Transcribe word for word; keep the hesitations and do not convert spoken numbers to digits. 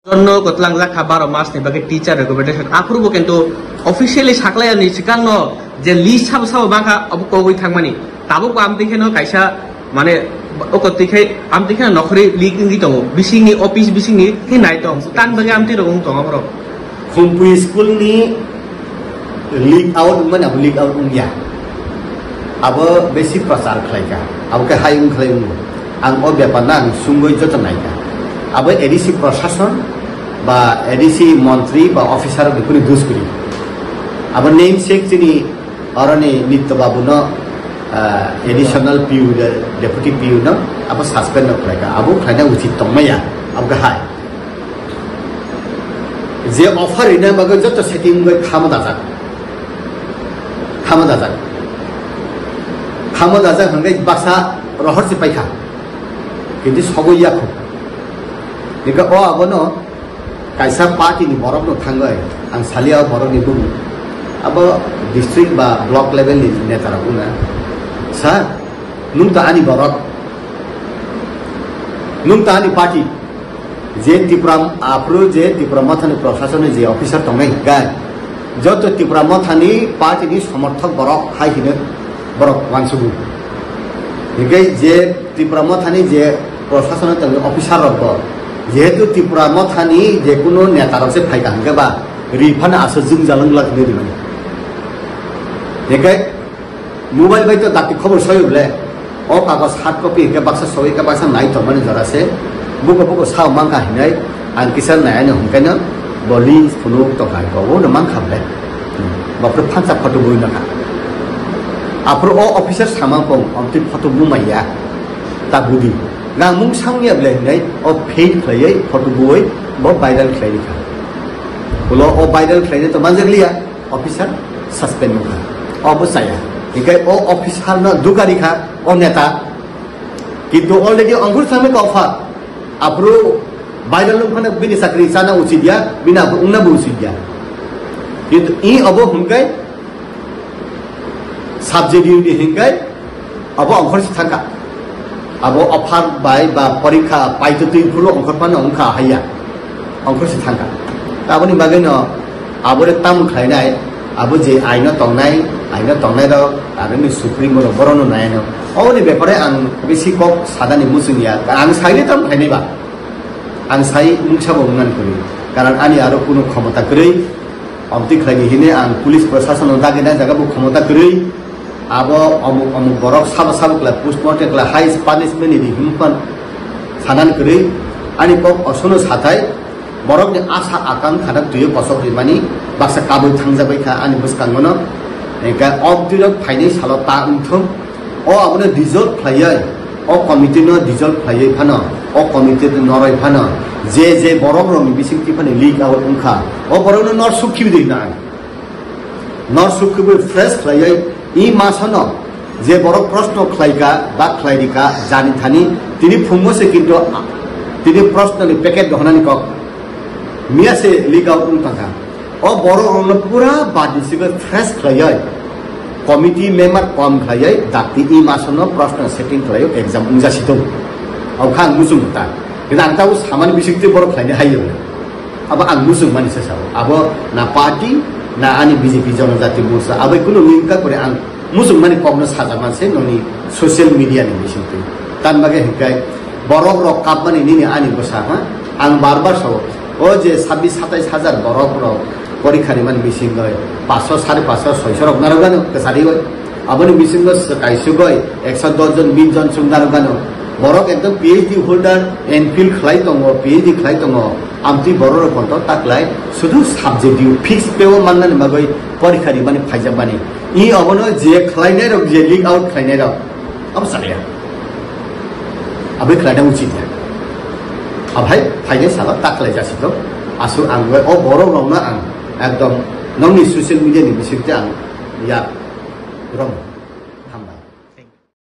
Jono kwtlangjak kha baro mas ni bagwi teacher recommendation. Aphuru bo kintu officially saklai ani swkang no je list sabo sabo bangkha abo kogwi thangmani. Tabuk bo amtwi kheno kaisa mane o kwtwi khai amtwi kheno nokhri leak wngwi tongo. Bisingni office bisingni khe nai tong. Tan bagwi amtwi rok wng tongo borok. Khumpui school ni leak out wngmani abo leak out wngya. Abo besi prochar khlaika. Abo khe hai wng khlai wngo. Ang o bepar no ang sungwi joto naikha. Abo A D C prosason ba A D C montri ba officer rok ni kunu dus kwrwi. Abo namesake chini oroni Nitya Babu no, ah, additional P U de, deputy P U no abo suspend no khlaika. Abo khlaina uchit tongmaya. Abo khe hai. Je offer rina bagwi joto setting wngwi khamo dajak. Khamo dajak. Khamo dajak hwnkhe baksa rohor se paikha. Kintu sogwi yakho. Nika o abono kaisa party ni borok no thangwi ang salia o borok ni bumung. Abo district ba block level ni neta rok wngna. Sir, nung ta ani borok. Nung ta ani party. Je Tipra, aphuru je Tipra Mothani Prasasoni je officer tongnai hinkhe, joto Tipra Mothani party ni somorthok borok hai hino borok uansugo. Hinkhe je Tipra Mothani je Prasasoni tongwi officer rok bo, jehetu Tipra Mothani je kunu neta rok se phaikha hinkhe ba ri phano aswk jwngjal wngla hinwi rimani. Hinkhe Mobile bai to dakti khobor soyo bole. O kagoj hard copy hinkhe baksa sogwi khe baksa nai tongmani jora se. Buko buko sao mankha hinai ang kisa nai ani hwnkheno bo link phunuk tongkha hinkhe obo no mankha bole. Bapre phansa photo bui nokha. Aphuru o officer samang kong omtwi photo bumaiya. Ta budi. Nang mung sangya bole hinai o fail khlaiwi photo bui bo viral khlai rikha. Ulo o viral khlaina to manjakliya. Officer suspend wngkha. Obo chaya. Hinkhe o officer no dukari kha o neta. Kintu already ongkhor samwi kok pha. Aphuru viral wngphano bini chakri chana uchit ya, bini aphuru wngna bo uchit ya. Kintu i obo hwnkhai subject unit hwnkhai Abo ongkhor se thangkha. Abo offer bai ba porikha paitotwi phuru ongkhor phano wngkha haiya. Ongkhor se thangkha. Aboni bagwino abore tam khlainai, abo je aino tongnai, aino tongnai rok, aboni supremo rok borokno naino. Oboni bepare ang bisi kok sadani muchung ya. Ang saini tam khlainai ba. Ang sai mungsa bo wngmani kwrwi. Karon ani aro kuno khomota kwrwi. Omtwi khlaini hini ang police prosason no dagina jaga bo khomota kwrwi. Abo omuk omuk borok sabo sabo kla postmortem kla highest punishment ni himpan sanan kwrwi. Ani kok osono sathai borok ni asa akang khana twiyo kosok rimani baksa kabui thangjabai kha ani bwskango no. Engka obdirok phainai salo ta wngthung. O abono dissolve khlaiwi, o committee no dissolve khlaiwi phano, o committee no noroi phano, je je borok rokni bisingtwi phano leak out wngkha, o borokno nor sukhi di nai. Nor sukhi fresh khlaiwi, i masano je borok proshno khlaika, ba khlai rika, jani thani, tini phungo se kintu tini proshno ni packet dohonani kok. Miya se leak out wng tongkha. O borok rokno pura badisiko fresh khlaiwi, committee member kom khlaiwi, dakti i masono proshno setting khlaiwi exam wngja si tongo. Abo kha ang muchung ta. Kintu ang tabuk samani bisingtwi borok khlaini hai yong. Abo ang muchung mani se sao. Abo na party, na ani B J P Jonojati Morcha. Abo kunu link ka kore ang Muchungmani kokno sajak manse noni social media ni bisingtwi. Tan bagwi hinkhai borok rok kapmani nini ani bwsa ha. Ang bar bar sao, o je sabbish satais hajar borok rok porikha rimani bisingoi paanch sho, sare paanch sho, soi sho rok narwgano kwcharioi. Aboni bisingo kaisugoi ekso dos jon, bis jon chwng narwgano. Borok ekdom P H D holder, M Phil khlai tongo, P H D khlai tongo. Amtwi borok rok kotor taklai sudu subject fix peo mannani bagwi porikha rimani phaijak mani. I obono je khlainai rok, je leak out khlainai rok, abo chaliya. Aboi khlaina uchit ya. Abhai phainai salo ta khlai jasi to. Aswk ang bai o borok rokno ang ekdom nokni social media ni bisingtwi ang ya rom.